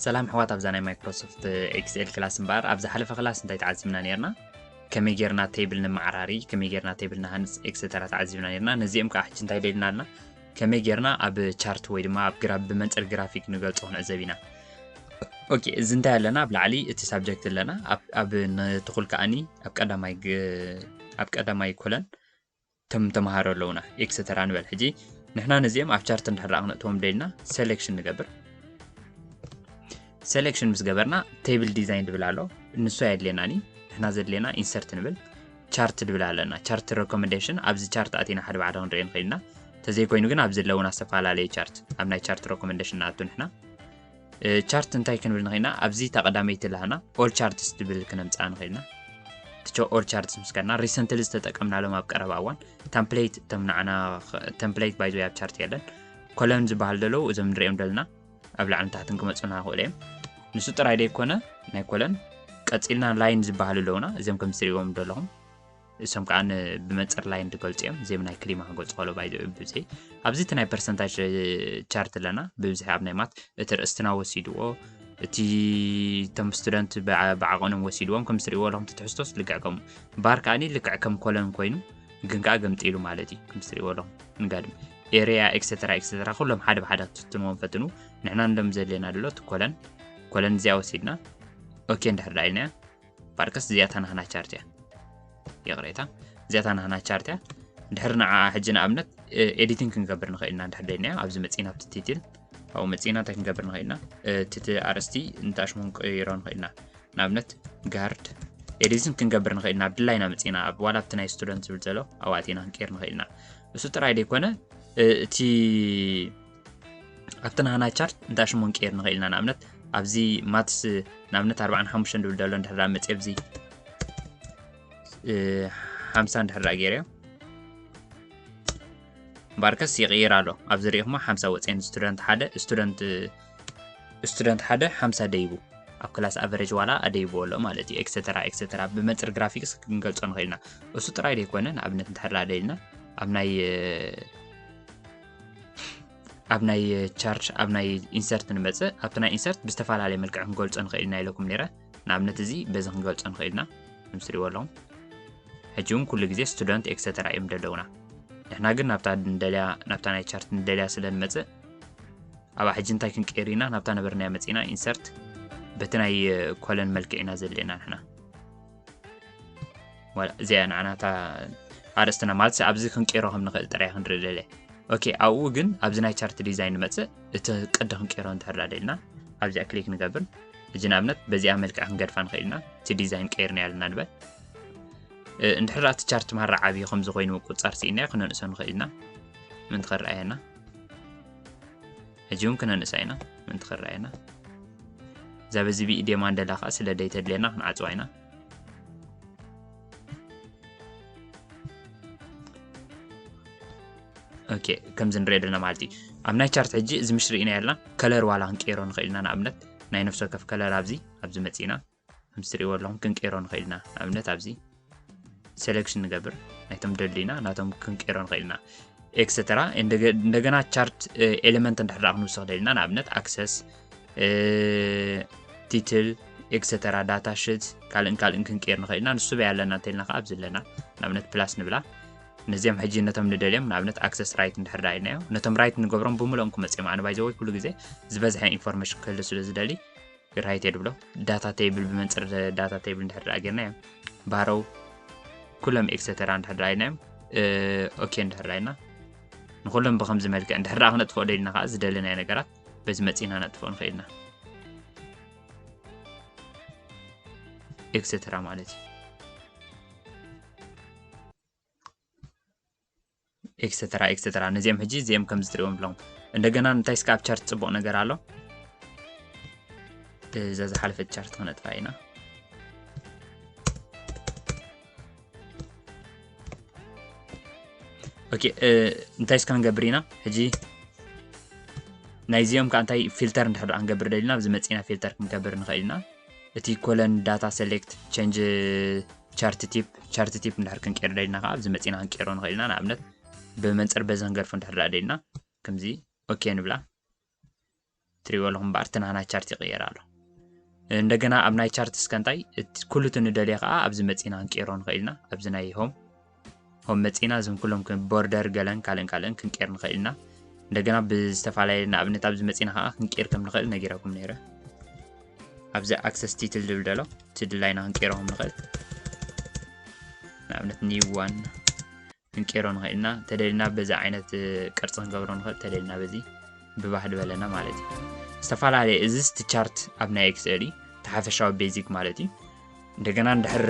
ሰላም ኣሕዋት፣ ኣብዛ ናይ ማይክሮሶፍት ኤክስኤል ክላስ እምበኣር፣ ኣብ ዝሓለፈ ክላስ እንታይ ተዓዚብና ነርና? ከመይ ጌርና ቴብል ንመዓራሪ፣ ከመይ ጌርና ቴብል ንሃንጽ፣ ኤክሰተራ ተዓዚብና ነርና። ነዚኦም ከዓ ሕጂ እንታይ ደልና ኣለና? ከመይ ጌርና ኣብ ቻርት ወይ ድማ ኣብ ግራፍ ብመንጽር ግራፊክ ንገልጾ ክንዕዘብ ኢና። ኦኬ፣ እዚ እንታይ ኣለና? ኣብ ላዕሊ እቲ ሳብጀክት ኣለና፣ ኣብ፣ ኣብ ንትኹል ከኣኒ ኣብ ቀዳማይ ግ-፣ ኣብ ቀዳማይ ኮለን ተም-፣ ተምሃሮ ኣለውና፣ ኤክሰተራ ንበል። ሕጂ ንሕና ነዚኦም ኣብ ቻርት እንድሕር ደኣ ክነእትዎም ደልና፣ ሴሌክሽን ንገብር። ሴሌክሽን ምስ ገበርና፣ ቴብል ዲዛይን ድብል ኣሎ፣ ንሱ ኣየድልየናኒ። ንሕና ዘድልየና ኢንሰርት ንብል፣ ቻርት ድብል ኣለና። ቻርት ሬኮመንዴሽን፣ ኣብዚ ቻርት ኣቲና ሓደ ብሓደ ክንሪኦ ንኽእል ኢና። እንተዘይኮይኑ ግን ኣብዚ ኣለውና ዝተፈላለዩ ቻርት፣ ኣብ ናይ ቻርት ሬኮመንዴሽን ንኣቱ ንሕና። እ፣ ቻርት እንታይ ክንብል ንኽእልና? ኣብዚ እታ ቀዳመይቲ ላህና ኦል ቻርትስ ትብል ክነምጽኣ ንኽእልና። እቲ ኦል ቻርትስ ምስ ከድና፣ ሪሰንትሊ ዝተጠቀምናሎም ኣብ ቀረባ እዋን፣ ተምፕሌት፣ እቶም ንዓና ኸ-፣ ተምፕሌት ባይ ዘ ወይ ኣብ ቻርት የለን። ኮለን ዝበሃል ዘለዉ፣ እዞም ንሪኦም ዘለና ኣብ ላዕልን ታሕትን ክመጹና ይኽእሉ እዮም። ንሱ ጥራይ ደይኮነ፣ ናይ ኮለን፣ ቀጺልና ላይን ዝበሃሉ ኣለዉና፣ እዚኦም ከም ትሪእዎም ዘለኹም። እሶም ከዓ ን-፣ ብመንጽር ላይን ዝገልጹ እዮም። እዚኦም ናይ ክሊማ ክገልጹ ከሎ ባይ ዘ ወይ ብብዝሒ። ኣብዚ እቲ ናይ ፐርሰንታጅ ቻርት ኣለና። ብብዝሒ ኣብ ናይ ማት እቲ ርእስትና ወሲድዎ፣ እቲ እቶም ስቱደንት ብዓ-፣ ብዓቐኖም ወሲድዎም፣ ከም ትሪእዎ ኣለኹም እቲ ትሕዝቶስ ልክዕ ከምኡ። ባር ከኣኒ ልክዕ ከም ኮለን ኮይኑ፣ ግን ከዓ ገምጢሉ ማለት እዩ። ከም ትሪእዎ ኣለኹም ንጋድም። ኤሪያ፣ ኤክሰተራ፣ ኤክሰተራ፣ ኩሎም ሓደ ብሓደ ክትፍትንዎም ፈትኑ። ንሕና ንሎም ዘድልየና ዘሎ እቲ ኮለን፣ ኮለን እዚኣ ወሲድና፣ ኦኬ እንድሕር ደኣ ኢልናያ፣ ባርከስ እዚኣታ ናህና ቻርት እያ። ይቕሬታ፣ እዚኣታ ናህና ቻርት እያ። እንድሕር ንዓ ሕጂ ንኣብነት፣ እ፣ ኤዲቲንግ ክንገብር ንኽእል ኢና እንድሕር ደሊና፣ ኣብዚ መጺና ኣብቲ ቲትል፣ ኣብኡ መጺና እንታይ ክንገብር ንኽእል ኢና? እ፣ እቲ፣ እቲ ኣርእስቲ እንታሽሙ ክንቅይሮ ንኽእል ኢና። ንኣብነት ጋርድ ኤዲቲንግ ክንገብር ንኽእል ኢና። ኣብ ድላይና መጺና፣ ኣብ ዋላ ኣብቲ ናይ ስቱደንት ዝብል ዘሎ ኣብኡ ኣቲና ክንቅይር ንኽእል ኢና። እሱ ጥራይ ደይኮነ፣ እ፣ እቲ ኣብቲ ናህና ቻርት እንታይ ሽሙ ክንቅይር ንኽእል ኢና? ንኣብነት፣ ኣብዚ ማትስ፣ ንኣብነት፣ ኣርባዓን ሓሙሽተን ዝብል ዘሎ እንድሕር ደኣ መጽየ፣ ኣብዚ፣ እ፣ ሓምሳ እንድሕር ደኣ ገይረዮ፣ እምበኣርከስ ይቕይር ኣሎ። ኣብዚ ርኢኹሞ ሓምሳ ወጽየን ስቱደንት ሓደ፣ ስቱደንት፣ ስቱደንት ሓደ ሓምሳ ደይቡ፣ ኣብ ክላስ ኣቨሬጅ ዋላ ኣደይብዎ ኣሎ ማለት እዩ። ኤክሰተራ፣ ኤክሰተራ። ብመንጽር ግራፊክስ ክንገልጾ ንኽእል ኢና። እሱ ጥራይ ደይኮነ፣ ንኣብነት እንድሕር ደኣ ደሊና፣ ኣብ ናይ፣ እ፣ ኣብ ናይ ቻርት፣ ኣብ ናይ ኢንሰርት ንመጽእ። ኣብቲ ናይ ኢንሰርት ብዝተፈላለየ መልክዕ ክንገልጾ ንኽእል ኢና ኢለኩም ነይረ። ንኣብነት፣ እዚ በዚ ክንገልጾ ንኽእል ኢና፣ ከም ትሪእዎ ኣለኹም። ሕጂ እውን ኩሉ ግዜ ስቱደንት ኤክሰተራ እዮም ዘለውና። ንሕና ግን ናብታ ንደልያ፣ ናብታ ናይ ቻርት ንደልያ ስለ ንመጽእ፣ ኣብኣ ሕጂ እንታይ ክንቀይር ኢና? ናብታ ነበርናያ መጺእና፣ ኢንሰርት፣ በቲ ናይ ኮለን መልክዕ ኢና ዘድልየና ንሕና። ዋላ እዚኣ ንዓና እታ ኣርእስትና ማለት ኣብዚ ክንቀይሮ ከም ንኽእል ጥራይ ክንርኢ ደልየ። ኦኬ፣ ኣብኡ ግን ኣብዚ ናይ ቻርት ዲዛይን ንመጽእ፣ እቲ ቅዲ ክንቀይሮ እንድሕር ደኣ ደሊና፣ ኣብዚኣ ክሊክ ንገብር። ሕጂ ንኣብነት በዚኣ መልክዕ ክንገድፋ ንኽእል ኢና። እቲ ዲዛይን ቀይርናዮ ኣለና ንበል። እ፣ እንድሕር ደኣ እቲ ቻርት ማራ ዓብዪ ከምዚ ኮይኑ ምቁጽጻር ስኢንናዮ ክነንእሶ ንኽእል ኢና። ምእንቲ ክረኣየና። ሕጂ እውን ክነንእሳ ኢና፣ ምእንቲ ክረኣየና። እዛ በዚ ብኢድ የማን ደላ ከኣ ስለ ደይተድልየና ክንዓጽዋ ኢና። ኦኬ፣ ከምዚ ንሪኦ ዘለና ማለት እዩ። ኣብ ናይ ቻርት ሕጂ እዚ ምሽ ርኢና ያልና ከለር ዋላ ክንቀይሮ ንኽእል ኢና። ንኣብነት ናይ ነፍሲ ወከፍ ከለር ኣብዚ፣ ኣብዚ መጺእና ከምዚ ትሪእዎ ኣለኹም ክንቀይሮ ንኽእል ኢና። ንኣብነት ኣብዚ ሴሌክሽን ንገብር፣ ናይቶም ደሊና ናቶም ክንቀይሮ ንኽእል ኢና። ኤክሰተራ። እንደገ-፣ እንደገና ቻርት፣ እ፣ ኤሌመንት እንድሕር ደኣ ክንውስኽ ደሊና፣ ንኣብነት ኣክሰስ፣ እ፣ ቲትል፣ ኤክሰተራ፣ ዳታ ሽት፣ ካልእን ካልእን ክንቀይር ንኽእል ኢና። ንሱ በይ ኣለና እንተልና ከኣ ኣብዚ ኣለና። ንኣብነት ፕላስ ንብላ። ነዚኦም ሕጂ ነቶም ንደልዮም፣ ንኣብነት ኣክሰስ ራይት እንድሕር ደኣ ኢልናዮ፣ ነቶም ራይት ንገብሮም ብምልኦም ክመጽኦም። ኣነ ባይ ዘ ወይ ኩሉ ግዜ ዝበዝሐ ኢንፎርሜሽን ክህሉ ስለ ዝደሊ፣ ራይት እየ ድብሎ። ዳታ ቴብል፣ ብመንጽር ዳታ ቴብል እንድሕር ደኣ ጌርናዮ፣ ባሮው፣ ኩሎም ኤክሰተራ እንድሕር ደኣ ኢልናዮም፣ እ፣ ኦኬ እንድሕር ደኣ ኢልና፣ ንኹሎም ብኸምዚ መልክዕ እንድሕር ደኣ ክነጥፍኦ ደሊና ከኣ ዝደለናዮ ነገራት በዚ መጺእና ነጥፍኦ ንኽእል ኢና። ኤክሰተራ ማለት እዩ። ኤክሰተራ፣ ኤክሰተራ። ነዚኦም ሕጂ እዚኦም ከምዚ ትሪእዎም ኣለኹም። እንደገና እንታይ እስከ ኣብ ቻርት ጽቡቕ ነገር ኣሎ? እዛ ዝሓለፈት ቻርት ክነጥፋ ኢና። ኦኬ፣ እ፣ እንታይ እስከ ክንገብር ኢና? ሕጂ ናይዚኦም ከኣ እንታይ ፊልተር እንድሕር ደኣ ክንገብር ደሊና፣ ኣብዚ መጺእና ፊልተር ክንገብር ንኽእል ኢና። እቲ ኮለን ዳታ ሴሌክት ቼንጅ ቻርት ቲፕ፣ ቻርት ቲፕ እንድሕር ክንቀይር ደሊና ከኣ ኣብዚ መጺእና ክንቀይሮ ንኽእል ኢና። ንኣብነት ብመንጽር በዚ ክንገድፎ እንድሕር ደኣ ደሊና ከምዚ ኦኬ ንብላ። ትሪእዎ ኣለኹም እምበኣር እቲ ናህና ቻርት ይቕየር ኣሎ። እንደገና ኣብ ናይ ቻርት እስከ እንታይ ኩሉ እቲ ንደልዮ ከዓ ኣብዚ መፂና ክንቀይሮ ንኽእል ኢና። ኣብዚ ናይ ሆም ሆም መፂና እዞም ኩሎም ቦርደር ገለን ካልእን ካልእን ክንቀይር ንኽእል ኢና። እንደገና ብዝተፈላለየ ንኣብነት ኣብዚ መፂና ከዓ ክንቀይር ከም ንኽእል ነጊረኩም ነይረ። ኣብዚ ኣክሰስ ቲትል ዝብል ደሎ እቲ ድላይና ክንቀይሮ ከም ንኽእል ንኣብነት ኒው ዋን ክንቀይሮ ንኽእል ኢና። ተደልና በዚ ዓይነት ቅርፂ ክንገብሮ ንኽእል፣ ተደልና በዚ ብባህ ዝበለና ማለት እዩ። ዝተፈላለየ እዚ ስቲ ቻርት ኣብ ናይ ኤክስኤል እዩ፣ ተሓፈሻዊ ቤዚክ ማለት እዩ። እንደገና እንድሕር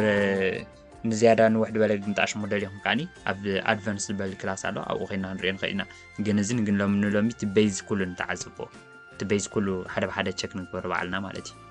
ንዝያዳ ንውሕ ዝበለ ግምጣሽ ሞደል ይኹን ከዓኒ ኣብ ኣድቫንስ ዝበል ክላስ ኣሎ፣ ኣብኡ ኮይና ክንሪኦ ንኽእል ኢና። ግን እዚ ግን ሎም ንሎሚ እቲ ቤዝ ኩሉ ንተዓዝቦ፣ እቲ ቤዝ ኩሉ ሓደ ብሓደ ቸክ ንግበሮ ባዕልና ማለት እዩ።